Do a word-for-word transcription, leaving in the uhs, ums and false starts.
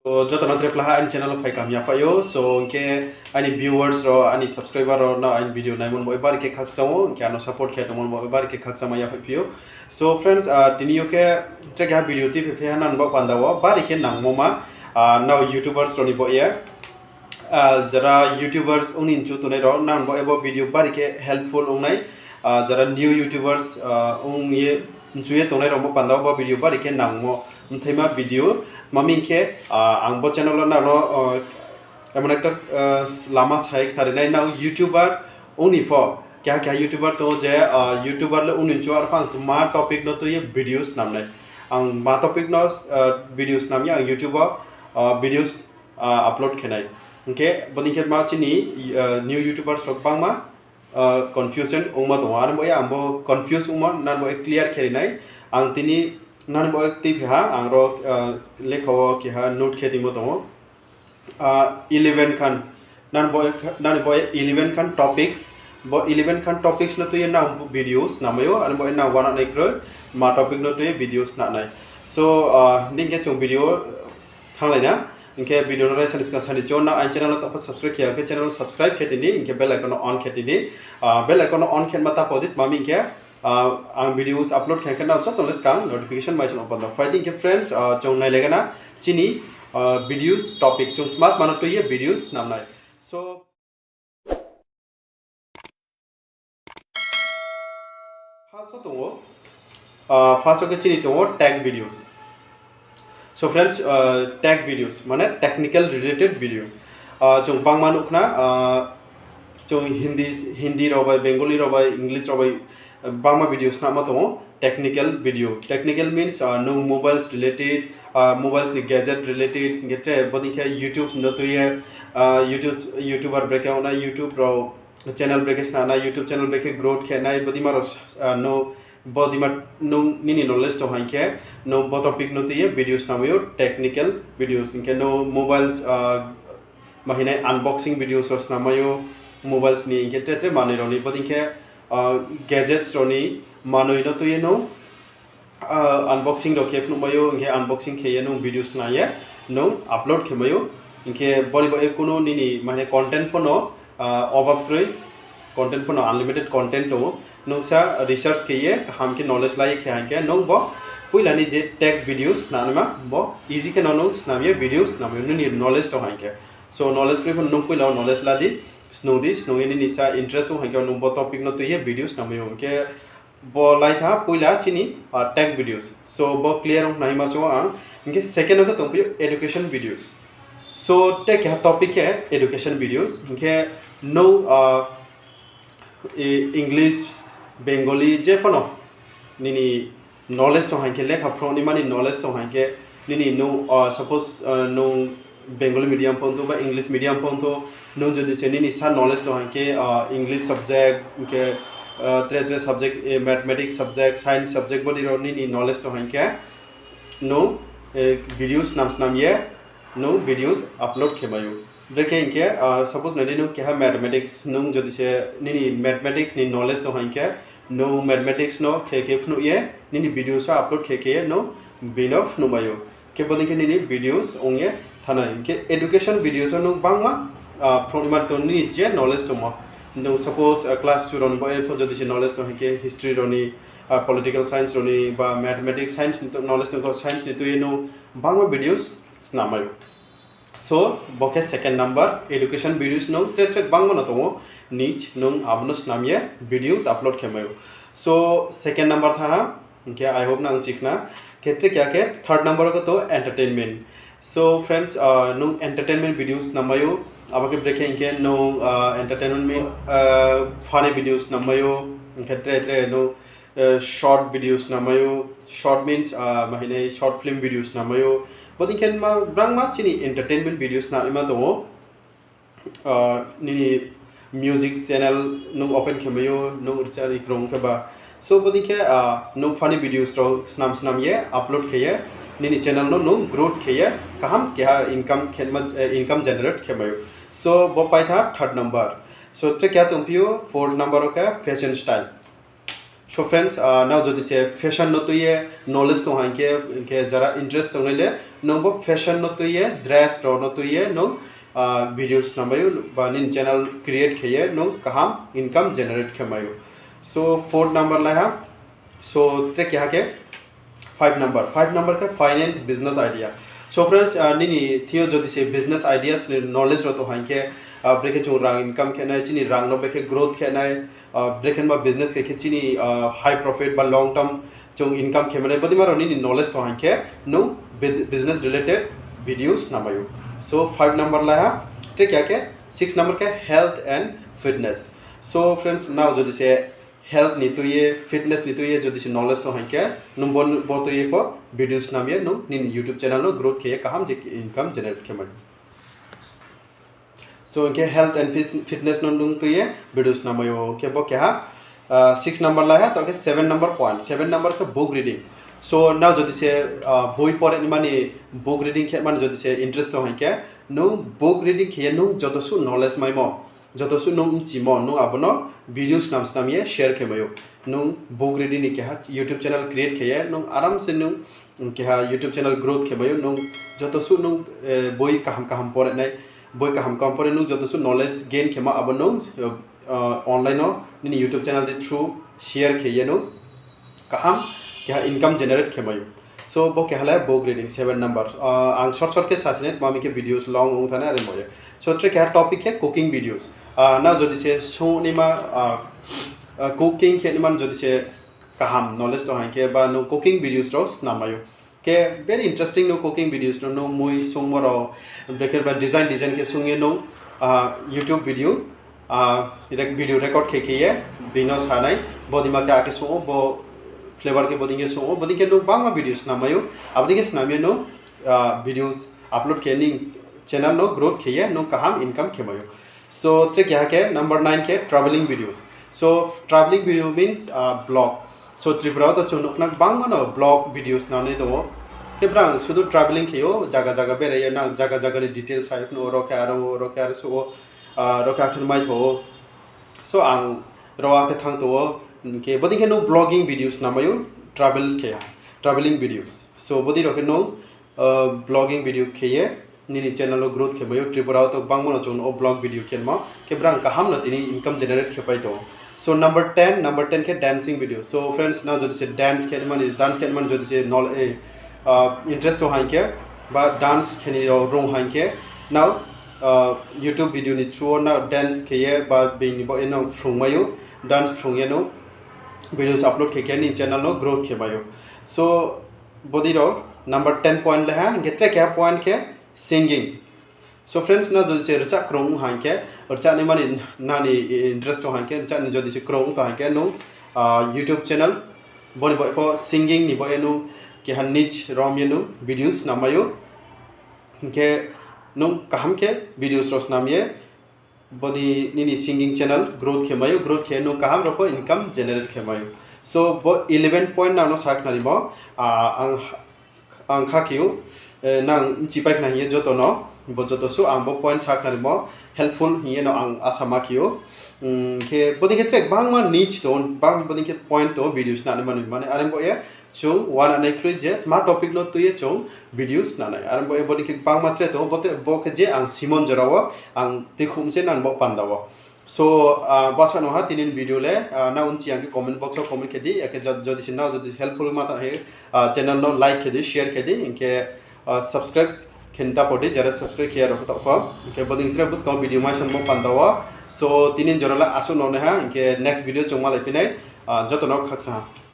So, joto no tre plaha aini channel wo phai kaham yaphaih ou. So, hing khe aini viewers rao, aini subscriber rao no aini video naimo ni bo bari khe khakchang ou, hing khe ano support khe tongmo ni bo bari khe khakchangma yaphaih phi ou. So friends, tini yo khe tre keha video tuiphai phi ha nang bo panda wo bari khe nangmo ma, nrao YouTubers rao ni bo ye. Jara YouTubers ong ni mchu tongnai rao nang bo ebo video bari khe helpful ong nai. Jara new YouTubers ong ye mchu ye tongnai rao bo panda wo bo video bari khe nangmo mthaima video. Tma hing khe, ang bo channel wo nang no emon ekta lama sai khnari nai, nrao YouTuber ong ni pho. Keha keha YouTuber tong ou je, YouTuber le ong ni mchu, arphuh ang tma topic no tui ye video snam nai. Ang ma topic no video snam ye ang YouTube wo videos upload khe nai. Hing khe bodei khe ma chini new YouTubers rao gbangma confusion ongma tong ou. Aro bo ye ang bo confuse ongma nang bo ye clear khe ri nai. Ang tini nang bo ye tuiphai ha, ang ro lekha wo keha note khe tongmo tong ou. Eleven khan, nang bo ye eleven khan topics, bo eleven khan topics no tui ye nang video snam mai ou, aro bo ye nang uana nai kroi, ma topic no tui ye video snam nai. So, hing khe chung video thannglai na, hing khe video no raisa ni skang sani chung nang aini channel no topha subscribe khe ya khe channel no subscribe khe tini, hing khe bell icon no on khe tini. Bell icon no on khe ma ta pho di, tma hing khe ang videos upload khe khe nrao joto le skang notification mai song panda phai di. Hing khe friends, chung nailai gana chini videos topic, chung tma tma no tui ye videos snam nai. So, first wo tong ou, first wo khe chini tong ou tech videos. So friends, tech videos mane technical related videos. Chung bangma nuh khna, chung Hindi, Hindi rao bai, Bengali rao bai, English rao bai bangma videos snamma tong ou, technical video. Technical means nung mobiles related, mobiles ni gadget related, hing khe tre bodei khe YouTube no tui ye, YouTube, YouTuber brekhe ong nai, YouTube rao channel brekhe snam nai, YouTube channel brekhe growth khe nai, bodei ma rao no, bodei ma nung nini knowledge tong hing khe, nung bo topic no tui ye videos snam mai ou, technical videos, hing khe nung mobiles, ma hing nai unboxing videos rao snam mai ou, mobiles ni, hing khe tre tre manoi rao ni, bodei khe gadgets rao ni manoi no tui ye nung unboxing rao khe phnuh mai ou, hing khe unboxing khe ye nung videos snam ye nung upload khe mai ou. Hing khe boni bo ye kuno nini ma hing nai content pho no obab kroi, content pho no unlimited content tong ou. Nung sa research khe ye kaham khe knowledge la ye khe hing khe nung bo poila ni je tech videos snam naima bo easy khe no nung snam ye videos snam mai ou, nini knowledge tong hing khe. So knowledge kroi pho nung poila wo knowledge la di, snung di, snung ye nini sa interest ong hing khe nung bo topic no tui ye videos snam mai ou. Hing khe bo lai tha poila chini tech videos. So bo clear ong khna hima chung ang. Hing khe second wo khe tongphi ou education videos. So tre keha topic khe education videos. Hing khe nung English, Bengali je pho no nini knowledge tong hing khe, lekha phnuh ni mani knowledge tong hing khe, nini nung suppose nung Bengali medium pho ong thou ba English medium pho ong thou, nung jodi se nini sa knowledge tong hing khe, English subject, hing khe tre tre subject, mathematics subject, science subject bodei rao nini knowledge tong hing khe, nung videos snam snam ye nung videos upload khe mai ou. Brekhe hing khe suppose nai di nung keha mathematics, nung jodi se nini mathematics ni knowledge tong hing khe, nung mathematics no khe khe phnuh ye nini videos wo upload khe khe ye nung bini no phnuh mai ou. Khe bodei khe nini videos ong ye thanng nai. Hing khe education videos wo nung bangma phnuh ni mani tong nini je knowledge tongmo. Nung suppose class two rao ni bo ye pho jodi se knowledge tong hing khe history rao ni, political science rao ni ba mathematics, science ni knowledge tong kho, science ni tui ye nung bangma videos snam mai ou. So bo khe second number, education videos nung tre tre bangma no tong ou, niche nung abo no snam ye videos upload khe mai ou. So second number tha ha, hing khe I hope nang chikhna. Khe tre keha khe third number wo khe to entertainment. So friends, nung entertainment videos snam mai ou, abo khe brekhe hing khe nung entertainment mean funny videos snam mai ou, hing khe tre tre nung short videos snam mai ou, short means ma hing nai short film videos snam mai ou. Bodei khe ma brangma chini entertainment videos snam naima tong ou. Nini music channel nung open khe mai ou, nung rchari krung khe ba. So bodei khe nung funny videos rao snam snam ye upload khe ye nini channel no nung growth khe ye kaham keha income generate khe mai ou. So bo pai tha third number. So tre keha tongphi ou fourth number wo khe fashion style. So friends, nrao jodi se fashion no tui ye knowledge tong hing khe, hing khe jara interest tongnai le Nung bo fashion no tui ye, dress rao no tui ye nung video snam mai ou, ba nini channel create khe ye nung kaham income generate khe mai ou. So fourth number lai ha. So tre keha khe five number, five number khe finance business idea. So friends, nini thing yo jodi se business ideas ni knowledge rao tong haing khe, brekhe chung rang income khe nai, chini rang no brekhe growth khe nai, brekhe ma business khe khe chini high profit ba long term chung income khe mai nai, bodei ma rao nini knowledge tong haing khe nung business related video snam mai ou. So five number lai ha. Tre keha khe six number khe health and fitness. So friends, nrao jodi se health ni tui ye, fitness ni tui ye jodi se knowledge tong haing khe, nung bo tui ye pho video snam ye nung nini YouTube channel no growth khe ye kaham je income generate khe mai. So hing khe health and fitness no nung tui ye video snam mai ou, khe bo keha six number lai ha. Taoh khe seven number point, seven number khe book reading. So nrao jodi se boi pore ni mani, book reading khe mani jodi se interest tong haing khe, nung book reading khe ye nung joto suh knowledge maimo, joto suh nung mchimo, nung abo no video snam snam ye share khe mai ou. Nung book reading ni keha YouTube channel create khe ye nung aram se nung keha YouTube channel growth khe mai ou. Nung joto suh nung boi kaham kaham pore nai, boi kaham kaham pore nung joto suh knowledge gain khe ma abo nung online no nini YouTube channel de through share khe ye nung kaham keha income generate khe mai ou. So bo keha le book reading seven number. Ang short short khe sasinai, tma mi khe videos long ong thanai are mo ye. So tre keha topic khe cooking videos. Nrao jodi se songnaima, cooking khe naima jodi se kaham knowledge tong haing khe ba nung cooking videos rao snam mai ou. Khe very interesting nung cooking videos rao nung mui songmo rao, brekhe ba design design khe song ye nung YouTube video, video record khe khe ye bini no sa nai, bodei ma khe akhe song ou, bo flavor khe bodei khe song ou, bodei khe nung bangma video snam mai ou, abo dei khe snam ye nung videos upload khe nini channel no growth khe ye nung kaham income khe mai ou. So tre keha khe number nine khe travelling videos. So travelling video means vlog. So Tripura wo to chung nuh khna bangma no vlog videos snam nai tong ou. Khe brang sudu travelling khe ou, zaga zaga berai ye nang zaga zaga ni details sai phnuh ou, oro khe aro, oro khe aro suh ou, oro khe akhe mai tho ou. So ang ro akhe thanng tong ou, hing khe bodei khe nung vlogging videos snam mai ou, travel khe ha, travelling videos. So bodei rao khe nung vlogging video khe ye nini channel wo growth khe mai ou. Tripura wo to bangma no chung nuh ou vlog video khemo, khe brang kaham no tini income generate khe pai tong ou. So number ten, number ten khe dancing video. So friends, nrao jodi se dance khe naima ni, dance khe naima ni jodi se interest tong haing khe, ba dance khe ni rao rung haing khe, nrao YouTube video ni through wo nrao dance khe ye ba bini bo ye nrao phrung mai ou, dance phrung ye nung videos upload khe khe nini channel no growth khe mai ou. So bodei rao number ten point lai ha. Hing khe tre keha point khe singing. So friends, nrao jodi se rchah krung haing khe, rchah naima ni nani interest tong haing khe, rchah ni jodi se krung tong haing khe nung YouTube channel bo ni bo ye pho singing ni bo ye nung keha niche rom ye nung videos snam mai ou. Hing khe nung kaham khe videos rao snam ye bodei nini singing channel growth khe mai ou, growth khe nung kaham rao pho income generate khe mai ou. So bo eleven point nang no sakhnarimo, ang kha khe ou, nang bchi pai khna hing ye joto no, bo joto suh ang bo point sakhnarimo helpful hing ye no ang asa ma khe ou. Khe bodei khe tre bangma niche tong ou, bodei khe point tong ou videos snam naima ni, mane are bo ye chung uana nai kroi je tma topic no tui ye chung videos snam nai. Are bo ye bodei khe bangma tre tong ou, bo khe je ang simon jora wo ang tuikhouh se nang bo panda wo. So bsa no ha tini ni video le, nrao bchi ang khe comment box wo comment khe di, akhe jodi se nrao jodi helpful ma tang khe channel no like khe di, share khe di, hing khe subscribe khe ni ta pho di, jara subscribe khe ya rao khe taoh pho. Hing khe bodei tre buskang wo video mai songmo panda wo. So tini ni jora le asuh no nai ha, hing khe next video chung malai phi nai, joto no khakchang ha.